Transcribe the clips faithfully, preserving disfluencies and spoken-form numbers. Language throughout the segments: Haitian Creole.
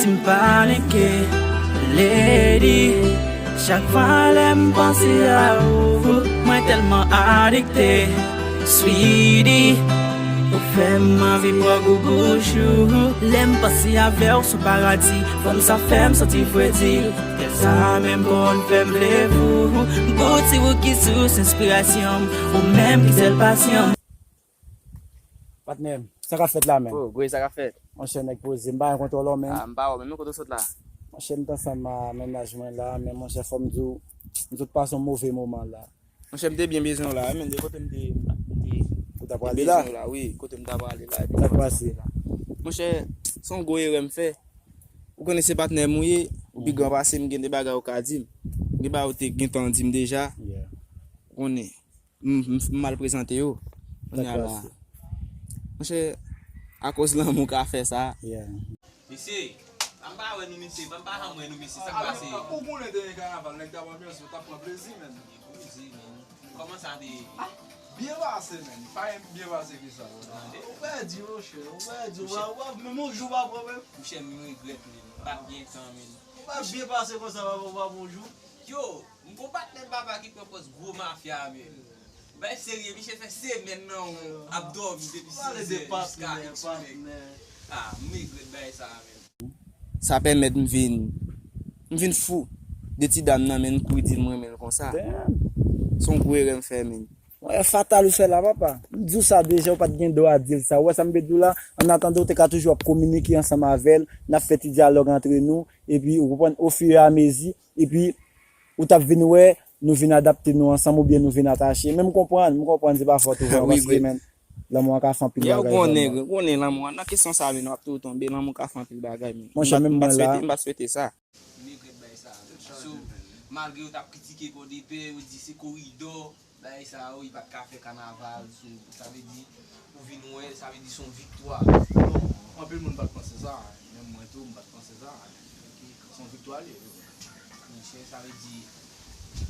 M panike, lady. Chak fwa lè m panse a ou, mwen tèlman adikte, sweetie. Ou fè m anvi pran gou bouch ou. Lè m panse avè w sou paradi, fanm sa fè m santi fredi. Kè sa menm konn fè m vle fou. Bouti ou ki sous enspirasyon m, ou menm ki sèl pasyon m. Patnè m, sa k ap fèt la menm? Oh, Gwey, sa k ap fèt? Monchè, nèg poze, m pa gen kontwòl ou menm. Ah, m pa wè w menm, kote w sot la? Monchè, m t ansanm a mennaj mwen la, men monchè, fò m di w, m sot pase yon move moman la. Monchè, m te byen bezwen w la, men de kote m te, m te Ou ta prale la? Bezwen w la, wi, kote m ta prale la, epi Sa k m pase? Monchè, se yon gwo erè m fè. Ou konnen se patnè m ou ye, ou pi gran pase m, gen de bagay ou ka di m. Gen bagay ou te gentan di m deja, Yeah. ou konnen. M, m, m mal prezante yo. Kounye a la. Dakò, se- Monchè, akoz lanmou ka fè sa. Yeah. Mesye, m pa wè nou mesye, m pa janm wè nou mesye, sa k pase? Ou konnen dènye kanaval, nèg t ap anbyans, yo t ap pran plezi, menn. Poze, menn. Kòman sa te ye? Byen pase, menn. Pa gen byen pase ke sa. Tande? Ou pèdi, monchè. Ou pèdi. Ou pa, ou pa, menm yon jou pa pran menm. Monchè, m regrèt, menn. M pa t gen tan, menn. Ou pa byen pase konsa, pa, pa, pa bon jou. Yo, m gon patnè m papa ki pran pòz gwo mafya, menn. Bay serye, misye fè semèn nan w ap dòmi depi Pale de sizè jiska patnè, eksprè. Patnè. Ah, m regrèt bay sa, menn. Sa pèmèt m vin, m vin fou de ti dam nan, men m kouri di l m renmen l konsa. Damn. Se yon gwo erè m fè, men. Mwen fatal ou fè la, papa. M di w sa deja, ou pa t gen dwa di l sa. Ou wè sa m vle di w la? An atandan, ou te ka toujou ap kominike ansanm avè l, n ap fè ti dyalòg antre nou, epi ou konprann, ofiramezi, epi ou t ap vin wè, nou vin adapte nou ansanm oubyen nou vin atache. Men m konprann, m konprann se pa fòt ou vrèman, Wi, paske wi. Men, lanmou an ka fè anpil Yo bagay konnen, vrèman. Konnen lanmou an, nan kesyon sa, men w ap toujou tonbe, lanmou ka fè anpil bagay, men. Monchè, menm M pa mwen swete, la. M pa swete sa. M regrèt bay sa. So, malgre yo t ap kritike Pòdepè, yo di se koridò, bagay sa yo, li pa t ka fè kanaval, so, sa vle di, ou vin wè, sa vle di se yon viktwa. Non, anpil moun pa t panse sa, menm mwen tou, m pa t panse sa. Se yon viktwa li ye. Monchè, sa vle di,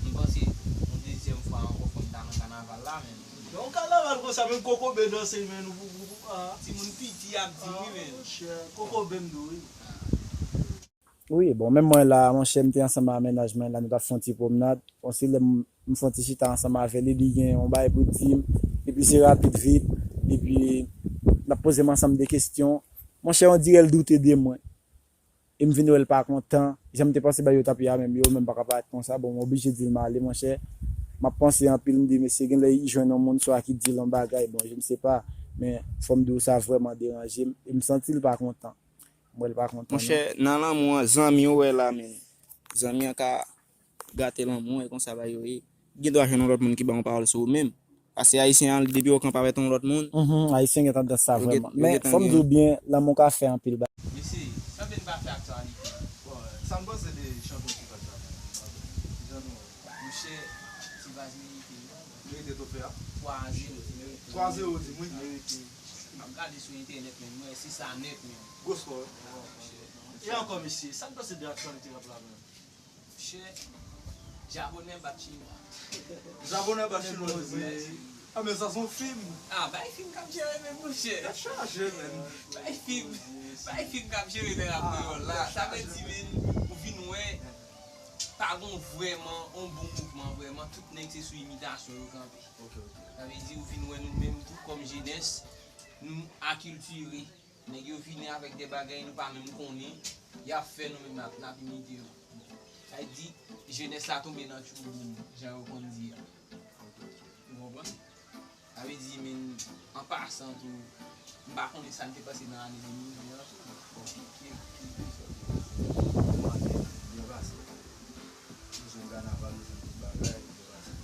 m panse, yon dezyèm fwa ankò, fò m ta nan kanaval la, men. Yon kanaval konsa, menm kokobe danse, men nou pou, pou, pou, ah. Timoun piti ap di wi, men. Monchè, kokobe m dou, wi. Wi, bon, menm mwen la, monchè, m te ansanm ak mennaj mwen la, nou t ap fè yon ti pwomnad. Bon, se lè m, m fè yon ti chita ansanm avè li, li gen yon bagay pou di m. Epi se rapid vit. Epi l ap poze m ansanm de kesyon. Monchè, on dirè l doute de mwen. E m vin wè l pa kontan. Jan m te panse bagay yo t ap ye a menm, yo menm pa ka parèt konsa. Bon, m oblije di l m ale, monchè. M ap panse anpil, m di, mesye, genlè li jwenn yon moun swa ki di l yon bagay. Bon, je ne sais pas. Men fò m di w sa vrèman deranje m. E m santi l pa kontan. M wè l pa kontan. Monchè, nan lanmou an, zanmi ou wè la, men zanmi an ka gate lanmou an, e konsa bagay yo ye. Gen dwa jwenn yon lòt moun ki ba yon pawòl sou ou menm. Paske ayisyen an, depi yo kanpe avèk yon lòt moun, Mhm, ayisyen gen tandans sa Yo gen- vrèman. yo Men gentan fò m di gen- w byen, lanmou ka fè anpil bagay. Mesye, sanble n pa fè aktyalite. Bon, sa n panse de chanpyon tipa sa, menm? Jan nou wè. Monchè, ti baz merite, non. Merite twofe a? Twa a zewo, ti merite. Twa zewo, di mwen. Merite. M ap gade sou entènèt, men mwen, se sa nèt, men. Gwo skò. E ankò, mesye, sa n panse de aktyalite rap la, menm? Monchè, Japonè bat Chinwa. Japonè bat Chinwa, di mwen. Ah, men sa se yon fim. Ah, bay fim k ap jere menm, monchè. Tèt chaje, menn. Bay fim, bay fim k ap jere nan rap kreyòl la. Sa vle di, men, ou vin wè, pa gon vrèman, on bon mouvman vrèman. Tout nèg se sou imitasyon yo kanpe. Ok, ok. Sa vle di, ou vin wè nou menm tou kòm jenès, nou akiltire. Nèg yo vini avèk de bagay nou pa menm konnen, y ap fè nou menm n ap, n ap imite yo. Sa vle di, jenès la tonbe nan tchouboum, jan yo konn di a. Ou konprann? Sa vle di, men, an pasan tou, m pa konnen sa n te panse nan ane de mil ven an tou. Bon, ki, ki, ki sòti. Bon, ane byen pase. Nou jwenn kanaval, nou jwenn tout bagay, byen pase.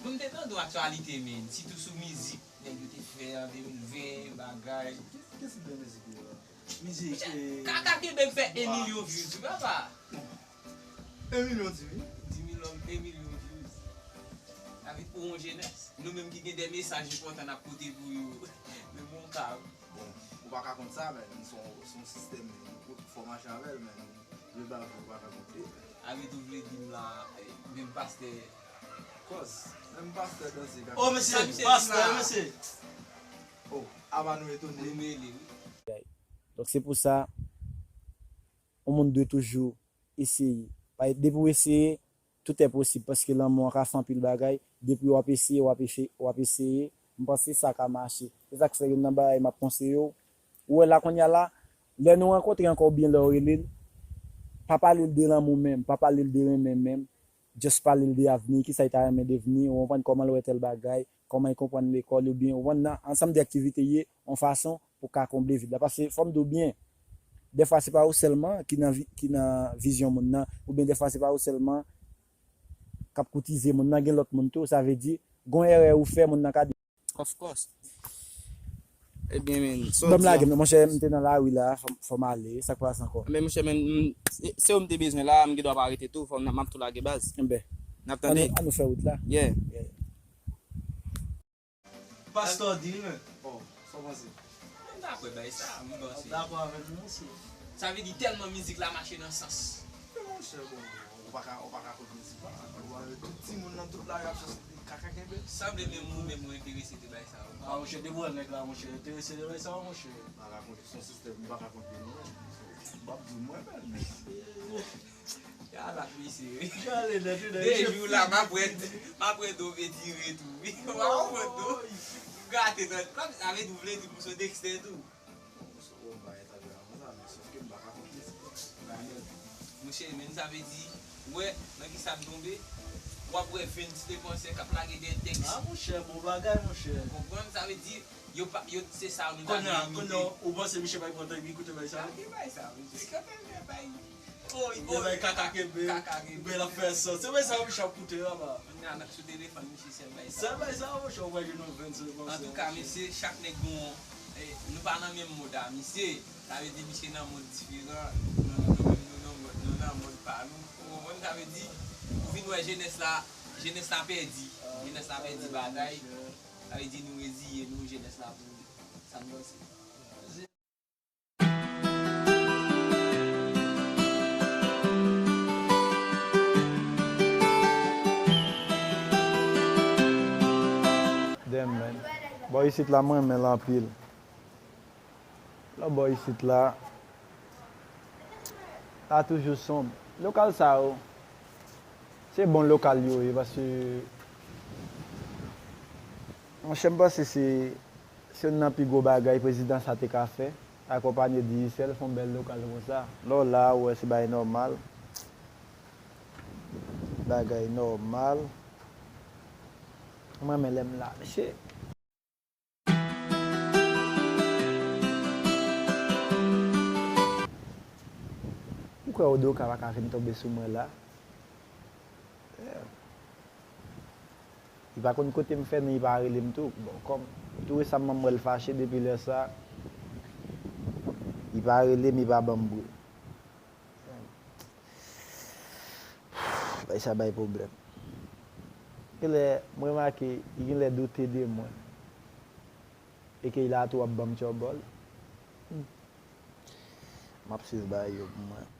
Bon, m te tande yon aktyalite, men, sitou sou mizik nèg yo te fè an de mil ven, bagay. Ki, ki tip de mizik yo la? Mizik, eh, Kaka kenbe m fè en milyon views, wi, papa. En milyon, di wi. Di milyon, en milyon views. Avèk ou, yon jenès. Nou menm ki gen de mesaj enpòtan n ap pote pou yo. Men bon, ka. Bon, ou pa ka konn sa, men se yon, se yon sistèm, fò mache avè l, men. Vle ba ou pa ka konte. Avèk ou vle di m la, eh, menm pastè. Kòz, menm pastè danse ka. Oh, mesye, pastè, mesye. Oh, apa nou etone. Nou mele, wi. Donk se pou sa, yon moun dwe toujou eseye. Paske depi w eseye, tout est possible, paske lanmou an ka fè anpil bagay. Depi w ap eseye, w ap efe-, w ap eseye, m panse sa ka mache. Se sa k fè youn nan bagay m ap konseye w. Ou wè la kounye a la, lè nou rankontre ankò oubyen lè w rele l, pa pale l de lanmou menm, pa pale l de renmen menm, just pale l de avni, kisa l ta renmen devni, ou konprann kòman l wè tèl bagay, kòman l konprann lekòl, oubyen ou konprann nan ansanm de aktivite ye, yon fason pou ka konble vid la. Paske fò m di w byen, dèfwa se pa ou sèlman ki nan vi-, ki nan vizyon moun nan, oubyen dèfwa se pa ou sèlman k ap koutize moun nan, gen lòt moun tou, sa vle di, gon erè ou fè, moun nan ka di. Of course. Ebyen, men, sa w Ban m di a. Lage m, monchè, m te nan lari la, fò m, fò m ale, sa k pase ankò? Men, monchè, men, m, se, se ou m te bezwen la, m gen dwa pa rete tou, fò m, m ap tou lage baz. Enben. N ap tande? Ann nou, ann nou fè wout la. Yeah. Yeah. Pastò di wi, men. Oh, sa w panse? Mwen dakò bay sa, mwen panse. Dakò avèk nou, mesye. Sa vle di tèlman mizik la mache nan sans. Men monchè, bon, ou pa ka, ou pa ka kont mizik la. Ou pa wè tout timoun nan tout lari ap chèche kaka kenbe. Sanble menm ou menm ou enterese de bay sa yo. Ah, monchè, depi w wè nèg la, monchè, enterese de bay sa yo, monchè. Pa ka kont, se yon sistèm, m pa ka kont de nou menm. M p ap di mwen menm. Ya la, misye, wi. Gade, nan tou, nan De jou la, m ap wè, m ap wè do vle dire tou, wi. M ap wè do. M gate nan, kòm sa vle di, ou vle di pou son Dexter tou. Bon, m pa entalè avan sa, men sòf ke m pa ka konte sou Daniel. Monchè, men sa vle di, ou wè, nan ki sa m tonbe, w ap wè Vince Depansè k ap lage de tèks. Ah, monchè, bon bagay, monchè. Ou konprann? Sa vle di, yo pa, yo, se sa nou ta vle imite. Kounye a, ou panse Michel pa pran tan epi koute bay sa? Gade bay sa, wi. Se kanmenm, men bay. Oy, oy. Bay kaka kenbe. Kaka kenbe. Oubyen l ap fè sans. Se bay sa Michel ap koute, papa. Kounye a, n ap sou telefòn, misye sèl bay sa. Sèl bay sa, monchè, ou wè ke nou vennsenk an. Antouka, mesye, chak nèg gon, eh, nou pa nan menm mond a, misye. Sa vle di, misye nan mond diferan. Nou, nou menm, nou nan mond, nou nan mond pa nou. Ou konprann? Sa vle di, ou vin wè jenès la, jenès la pèdi. Jenès la pèdi batay. Sa vle di nou reziye nou, jenès la pou sa n panse. Damn, man. Bò isit la, mwen renmen l anpil. Lòt bò isit la, la toujou sonb. Lokal sa yo, se bon lokal yo ye, paske, monchè, m panse se, se youn nan pi gwo bagay prezidan sa te ka fè, akonpanye Digicel, fè yon bèl lokal konsa. Lè w la, ou wè se bagay nòmal. Bagay nòmal. Mwen renmen lè m la, mesye. Ou kwè Odoka pa ka vin tonbe sou mwen la? Li pa konn kote m fè, men li pa rele m tou. Bon, kòm tou resaman m wè l fache depi lè sa, li pa rele m, li pa ban m bri. Bay sa bay pwoblèm. Genlè, m remake, li genlè doute de mwen. E ke li la tou ap ban m tchòbòl. Hmm. M ap swiv bagay yo pou mwen.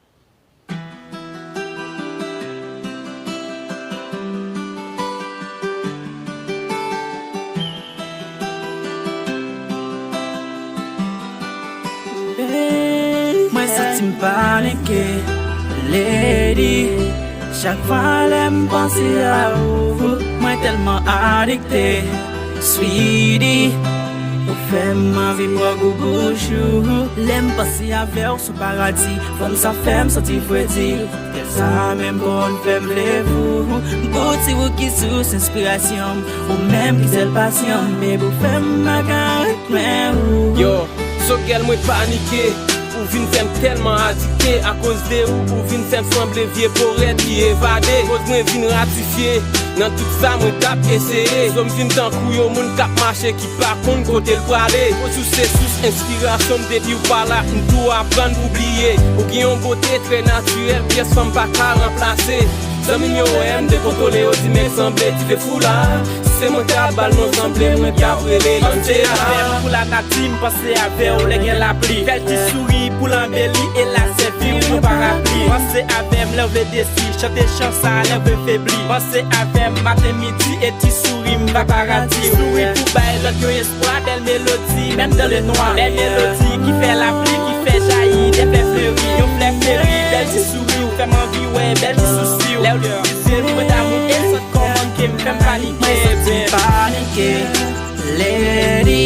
Mwen santi m panike, lady. Chak fwa lè m panse a ou, mwen tèlman adikte, sweetie. Ou fè m anvi pran gou bouch ou. Lè m panse avè w sou paradi, fanm sa fè m santi fredi. Kè sa menm konn fè m vle vou. Bouti ou ki sous enspirasyon m, ou menm ki sèl pasyon m, baby, ou fè m pa ka ret lwen ou. Yo, so gèl mwen panike. Ou vin fè m tèlman adikte. Akoz de ou, ou vin fè m sanble vye porèt ki evade. Koz mwen vin ratifye nan tout sa mwen t ap eseye. Zo m vin tankou yon moun k ap mache ki pa konn kote l prale. Koz ou se sous enspirasyon m, depi w pa la, m tou aprann pou bliye. Ou gen yon bote trè natirèl, pyès fanm pa ka ranplase. Zanmi m yo wè m dekontwole, yo di men sanble dife fou la. Si se mwen k ta ba l non, sanble mwen t ap rele l Angela. Panse avè m kou lanati, m panse avè w lè gen lapli. Fè l ti souri pou l anbeli e l a sèvi w yon parapli. Panse avè m lè w vle desi, chante chan sa lè w vle febli. Panse avè m maten, midi e ti souri m pa paradi. Souri pou bay lòt yo espwa, bèl melodi, menm dan le nwa. Bèl melodi ki fè lapli, ki fè jayi de flè fleri. Yon flè Cheri, bèl ti souri w fè m anvi wè bèl ti sousi w. Lè w di se mwen damou e sòt kòman ke m fè m panike. Mwen santi m panike, lady.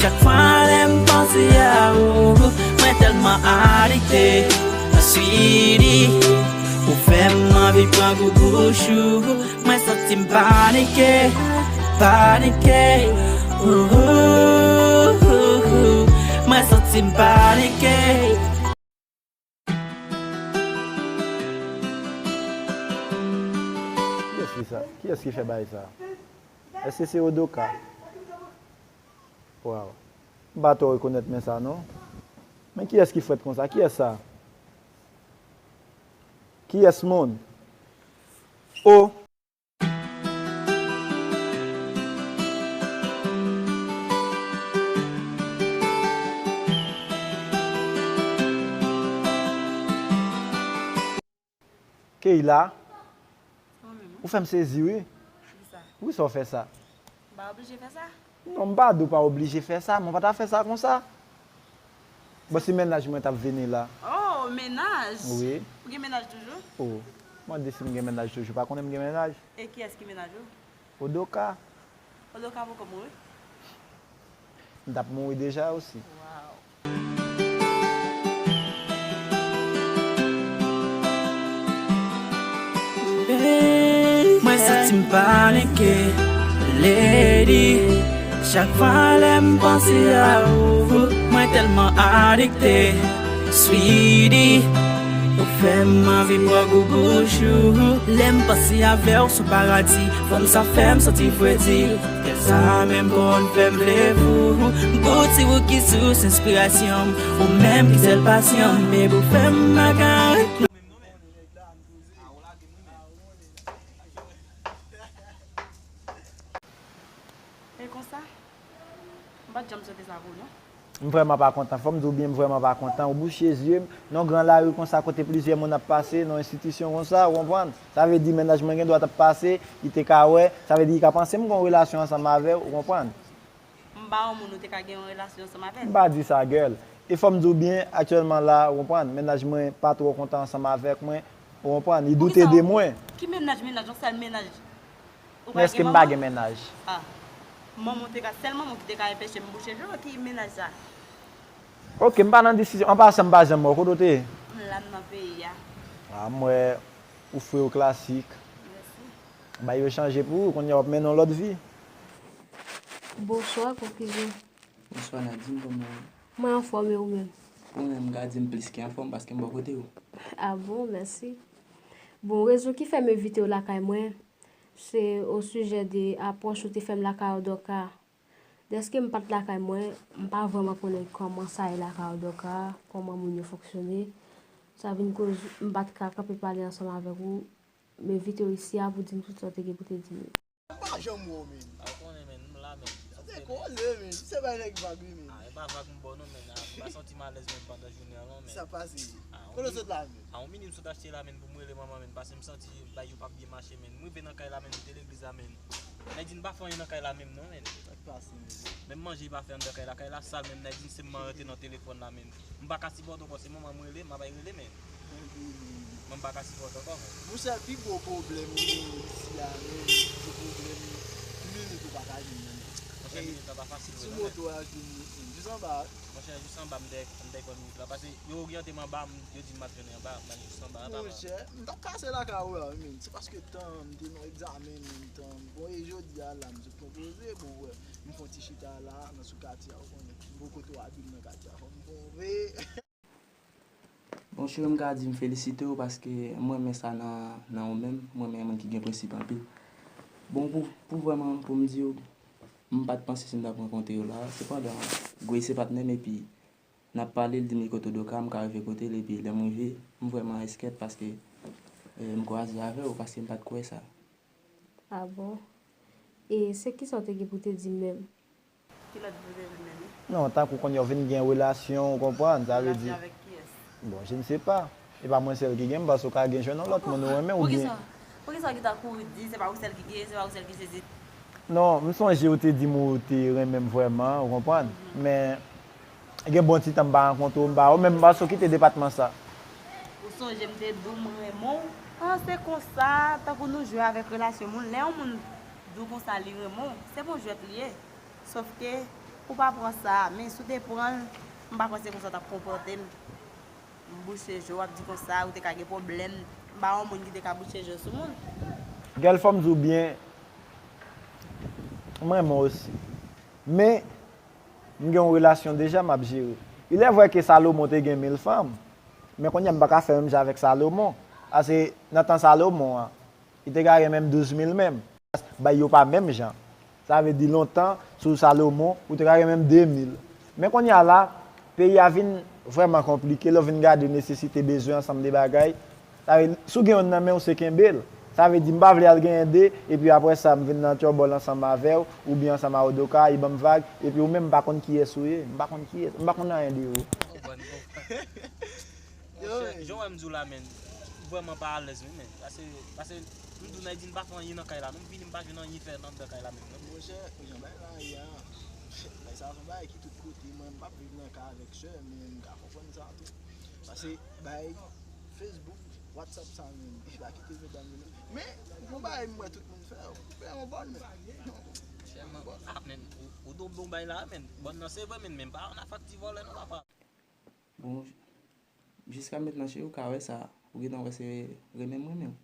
Chak fwa lè m panse a ou, mwen tèlman adikte. Sweetie, ou fè m anvi pran gou bouch ou. Mwen santi m panike, panike. Ooh, ooh, ooh, ooh. Mwen santi m panike. Kiyès ki sa? Kiyès ki fè bagay sa? Èske se Odoka? Waw. M pa twò rekonèt men sa non. Men kiyès ki frèt konsa? Kiyès sa? Kiyès moun? O! Keyla, ou fè m sezi wi. Poukisa? Poukisa w fè sa? M pa oblije fè sa? Non, m pa di w pa oblije fè sa, men w pa ta fè sa konsa. Bon, si mennaj mwen t ap vini la. Oh, mennaj? Wi. Ou gen mennaj toujou? Oh, mande si m gen mennaj toujou. Pa konnen m gen mennaj? E kiyès ki mennaj ou? Odoka. Odoka poko mouri? M t ap mouri deja osi. Waw. Mwen santi m panike, lady. Chak fwa lè m panse a ou, mwen tèlman adikte. Sweetie, ou fè m anvi pran gou bouch ou. Lè m panse avè w sou paradi, fanm sa fè m santi fredi. Kè sa menm konn fè m vle fou. Bouti ou ki sous enspirasyon m, ou menm ki sèl pasyon m, baby, ou fè m makarèt. E konsa, m pa t janm swete sa pou ou non. M vrèman pa kontan. Fò m di w byen, m vrèman pa kontan. Ou bouche zye m nan gran lari konsa kote plizyè moun ap pase, nan enstitisyon konsa, ou konprann? Sa vle di mennaj mwen gen dwa t ap pase, li te ka wè, sa vle di li ka panse m gen yon relasyon ansanm avè w, ou konprann? M pa yon moun ou te ka gen yon relasyon ansanm avè l. M pa di sa, girl. E fò m di w byen, aktyèlman la, ou konprann, mennaj mwen pa twò kontan ansanm avèk mwen, ou konprann, li doute de mwen. Ki mennaj, mennaj, yon sèl mennaj? Men èske m pa gen mennaj? Ah. Manman w te ka, sèl manman w ki te ka enpeche m bouche je w, ki mennaj sa? Ok, m pa nan desizyon. An pasan, m pa janm wè w. Kote w te ye? M la, m nan peyi a. Ah, m wè ou fre, ou klasik. Mèsi. Bagay yo chanje pou ou, kounye a w ap mennen yon lòt vi. Bonswa, Kokizo. Bonswa, Nadine, kòman w ye? Mwen anfòm, e ou menm? Mwen menm, m ka di m plis ke anfòm paske m bò kote w. Ah bon, mèsi. Bon, rezon ki fè m envite w lakay mwen, se osijè de apwòch ou te fè m lakay Odoka. Dèske m pa t lakay mwen, m pa vrèman konnen kòman sa ye lakay Odoka, kòman moun yo fonksyone. Sa vin koz m pa t ka kanpe pale ansanm avèk ou. M envite w isi a pou di m tout sa w te gen pou te di m yo. M pa janm wè w, men. A, ou konnen, men, m la, men. Sa se koze, men. Se pa nèg vag, wi, men. A, e pa vag m ba w non, men. A, m pa santi m alèz menm pandan jounen an non, men. Sa pase? A, kote w sot la, men? A, yon mini m sot achte la, men, pou m rele manman, men, paske m santi bagay yo p ap byen mache, men. M rive nan kay la, men, m te legliz la, men. Nèg di n pa fè anyen nan kay la menm non, men. Sa k pase, men? Menm manje pa fè anndan kay la, kay la sal, menm nèg di n se m rantre nan telefòn la, men. M pa ka sipòte ankò, se manman m rele, m ap bay rele, men. Mwen m pa ka sipòte ankò, men. Monchè, pi gwo pwoblèm nou isi a, men, se pwoblèm minit ou pa ka jwenn nan men. Monchè, minit la pa fasil vre non, men. Sou moto a jwenn minit, men. Jis anba. Monchè, jis anba, m dèyè, m dèyè kò minit la. Paske yo oryante m anba, m, yo di m m ap jwenn anba, m al jis anba, anba, anba. Monchè, m t ap pase lakay ou la, wi, men. Se paske tan, m te nan egzamen, men, tan. Bon, e jodi a la, m sot pran poze, bon, wè, m fè yon ti chita la, nan sou katye a, ou konnen. M poko twò abitye nan katye a, fò m pwouve. Bon, cheri, m ka di m felisite w paske m renmen sa nan, nan ou menm. M renmen moun ki gen prensip anpil. Bon, pou, pou vrèman, pou m di w, m pa t panse si m t ap rankontre w la. Sepandan, Grace se patnè m epi n ap pale, l di m li kote Odoka, m ka rive kote l epi lè m rive, m vrèman eskèt paske, eh, m kwaze avè w paske m pa t kwè sa. Ah bon? E se kisa w te gen pou te di m menm? Ki lòt vi w te vin mennen? Non, tankou kounye a w vin gen relasyon, ou konprann, sa vle di. Relasyon avèk kiyès? Bon, je ne sais pas. E pa mwen sèl ki gen, m panse w ka gen jwenn yon lòt moun ou renmen oubyen. Poukisa, poukisa w gentan kouri di se pa ou sèl ki gen, se pa ou sèl ki sezi? Non, m sonje w te di m ou te renmen m vrèman, ou konprann? Men, gen bon ti tan m pa rankontre w, m pa wè w, men m panse w kite depatman sa. Sonje m te di w m renmen w. An, se konsa, tankou nou jwe avèk relasyon moun. Lè yon moun di w konsa li renmen w, se pa yon jwèt li ye. Sòf ke ou pa pran sa, men si w te pran l, m pa kwè se konsa w t ap konpòte l. M bouche je w, w ap di konsa, ou te ka gen pwoblèm. M pa yon moun ki te ka bouche je sou moun. Gèl, fò m di w byen, m renmen w osi. Men, m gen yon relasyon deja m ap jere. Il est vrai ke Salomon te gen mil fanm, men kounye a m pa ka fè menm jan avèk Salomon. Paske nan tan Salomon an, li te ka gen menm douz mil menm. Bay yo pa menm jan. Sa vle di lontan, sou Salomon, ou te ka gen menm de mil. Men kounye a la, peyi a vin vrèman konplike, lè w vin gade nesesite, bezwen, ansanm de bagay. Sa vle, si w gen youn nan men w, se kenbe l. Sa vle di, m pa vle al genyen de, epi apre sa, m vin nan tchòbòl ansanm avè w, oubyen ansanm a Odoka, li ban m vag, epi ou menm, m pa konn kiyès ou ye, m pa konn kiyès, m pa konn anyen de ou. Yo, monchè, jan w wè m di w la, men, m vrèman pa alèz, wi, men. Pase, pase, m di w, Naydin pa fè anyen nan kay la, non, m vini, m pa jwenn anyen fè nan anndan kay la, menm, non. Monchè, jan bagay la ye a, bagay sa a se yon bagay ki tout kote, mwen, m p ap viv nan kay avèk sè, men m ka konprann sa tou. Pase, bay Facebook, WhatsApp sa menm, li pa kite medam yo non. Men, yon bagay m wè tout moun fè, ou fè yon bòn, men. Monchè, mwen, ah, men, ou, ou do bon bay la, men. Bòn nan se vre, men, men pa yon afè ak ti vòlè non, papa. Bon, jiska mentnan, cheri, ou ka wè sa, ou gentan wè se renmen m renmen w.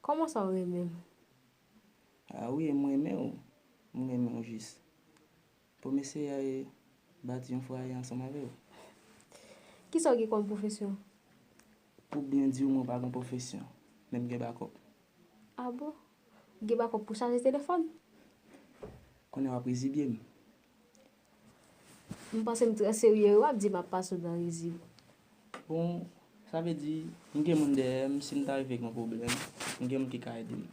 Kòman sa w renmen m? A wi, m renmen w. M renmen w jis. Pou m eseye bati yon fwaye ansanm avè w. Kisa w gen kòm pwofesyon? Pou byen di w, mwen pa gen pwofesyon, men m gen bakòp. A bon? Ou gen bakòp pou chaje telefòn? Kounye a w ap rizibye m. M panse m trè serye wi, w ap di m ap pase w nan rizib. Bon, sa vle di, m gen moun dèyè m, si m ta rive gen yon pwoblèm, m gen moun ki ka ede m.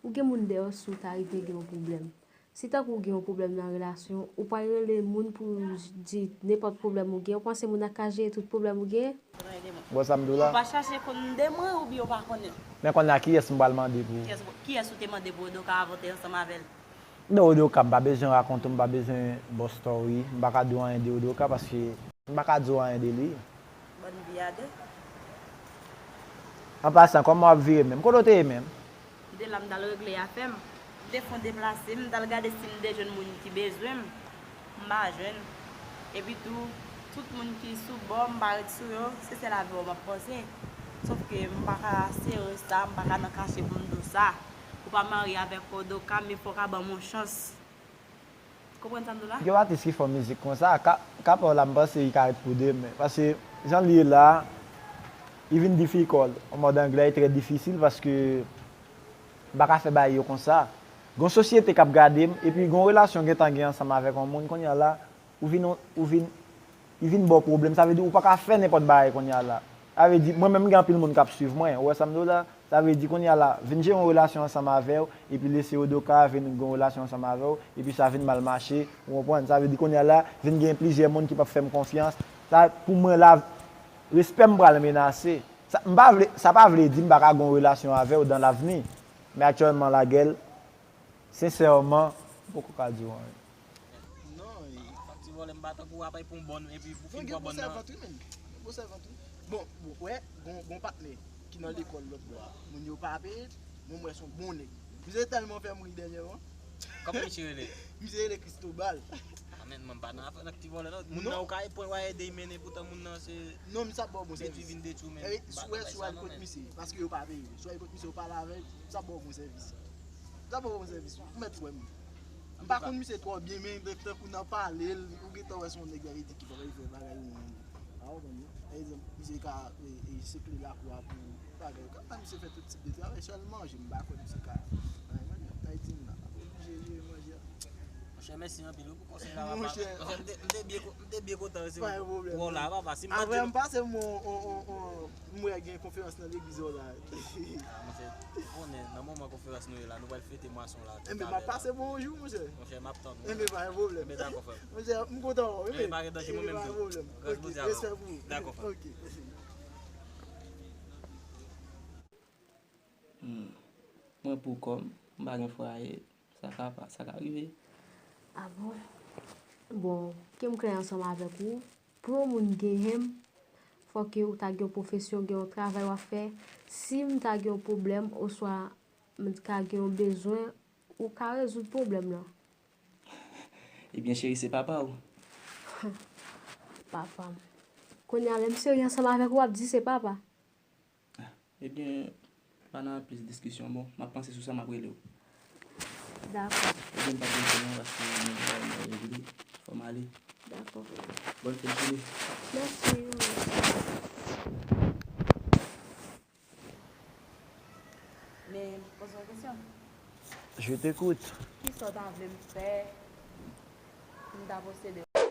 Ou gen moun dèyè w si w ta rive gen yon pwoblèm. Si tankou w gen yon pwoblèm nan relasyon, ou pral rele moun pou di nenpòt pwoblèm ou gen, ou panse moun nan ka jere tout pwoblèm ou genyen? Bon, sa m di w la. Ou pa chache konn de mwen oubyen ou pa konnen? Men kounye a, kiyès m pral mande pou... Kiyès, kiyès ou te mande pou Odoka avan w te ansanm avè l? Non, Odoka, m pa bezwen rakonte w, m pa bezwen ba w story, m pa ka di w anyen de Odoka paske m pa ka di w anyen de li. Bòn vi a de. An pasan, kòman w ap vire menm? Kote w te ye menm? M te la, m t al regle afè m. M te fon deplase, m t al gade si m te jwenn moun ki bezwen m. M pa jwenn. Epi tou, tout moun ki sou bò, m pa ret sou yo, se sèl avè w m ap panse. Sòf ke m pa ka sere sa, m pa ka nan kache pou m di w sa. Ou pa marye avèk Odoka, men fò w ka ban m yon chans. Konprann sa m di w la? Gen yon atis ki fè yon mizik konsa, ka, ka pa w la, m panse li ka ret pou demen. Paske jan l ye la, li vin difikòl. An mòd anglè, li trè difisil paske m pa ka fè bagay yo konsa. Gon sosyete k ap gade m, epi gon relasyon gentan gen ansanm avèk yon moun, kounye a la, ou vin, ou vin, li vin ba w pwoblèm. Sa vle di ou pa ka fè nenpòt bagay kounye a la. Sa vle di, mwen menm, m gen anpil moun k ap swiv mwen. Ou wè sa m di w la? Sa vle di, kounye a la, vin jere yon relasyon ansanm avè w, epi lese Odoka vin gen yon relasyon ansanm avè w, epi sa vin mal mache, ou konprann? Sa vle di, kounye a la, vin gen plizyè moun ki p ap fè m konfyans. Sa, pou mwen la, respè m pral menase. Sa, m pa vle, sa pa vle di m pa ka gen yon relasyon avè w dans l'avenir. Men aktyèlman, la, Gèl, sensèman, m poko ka di w anyen. Non, e, ak ti vòlè m pa tankou w ap pran bòn, epi pou fin pran bòn nan. Gen gwo sèvant wi, menm. Gen gwo sèvant wi. Bon, bon, wè, gon, gon patnè ki nan lekòl lòt bò a. Moun yo pa peye, men m wè se yon bon nèg. Misye tèlman fè m ri dènyèman. Kòman misye rele? Misye rele Cristobal. A, men, mwen pa nan afè ak ti vòlè, non. Moun nan, ou ka pran w a ede l, men poutan moun nan se... Non, misye ap ba w bon sèvis. Detwi vin detwi w, men. E, si w wè, si w al kot misye, paske yo pa peye. Si w al kot misye, ou pale avè l, misye ap ba w bon sèvis. Sa bon, bon sèvis wi. Ou mèt wè m. M pa konn misye twò byen, men tankou nan pale l, ou gentan wè se yon nèg Ayiti ki pa vle fè bagay ou menm. A, ou konprann? Pa egzanp, misye ka, e, e, sekle lakou a pou bagay. Kanmenm misye fè tout tip de travay, sèl manje, m pa kwè misye ka. Ay, manje, Ayiti m nan. Oblije jere manje a. Monchè, mèsi anpil wi pou konsèy la, papa. Monchè. Monchè, m te, m te byen ko-, m te byen kontan resevwa w la, papa. Si m pa t... Apre, m pase m yon, yon, yon, yon, m wè gen konferans nan legliz ou la. A, monchè, ou konnen, nan moman konferans nou ye la, nou pral fete mwason la. Enben, m ap pase bon jou, monchè. Monchè, m ap tann ou. Enben, pa gen pwoblèm. Enben, dakò, frè m. Monchè, m kontan wè w, wi. Enben, pa gen danje, mwen menm tou. Enben, pa gen pwoblèm. Grâce Bondye avè w. Respè pou ou. Dakò, frè m. Ok. Hmm. Mwen pou kò m, m pa gen fwaye, sa ka pa, sa ka rive. A bon? Bon, ke m klè ansanm avèk ou, pou yon moun genyen m, Fòk ou ta gen yon pwofesyon, gen yon travay w ap fè. Si m ta gen yon pwoblèm, oswa m ka gen yon bezwen, ou ka rezoud pwoblèm lan. Ebyen, cheri, se papa w. Papa m. Kounye a, lè m serye ansanm avèk ou, w ap di se papa. Ebyen, pa nan plis diskisyon, bon, m ap panse sou sa, m ap rele w. Dakò. Ebyen, m p ap rete non, paske mwen gen bagay mwen regle, fò m ale. Dakò. Bòn fèt jodi. Mèsi. Men, poze yon kesyon. Je t'écoute. Kisa w ta vle m fè pou m ta posede w?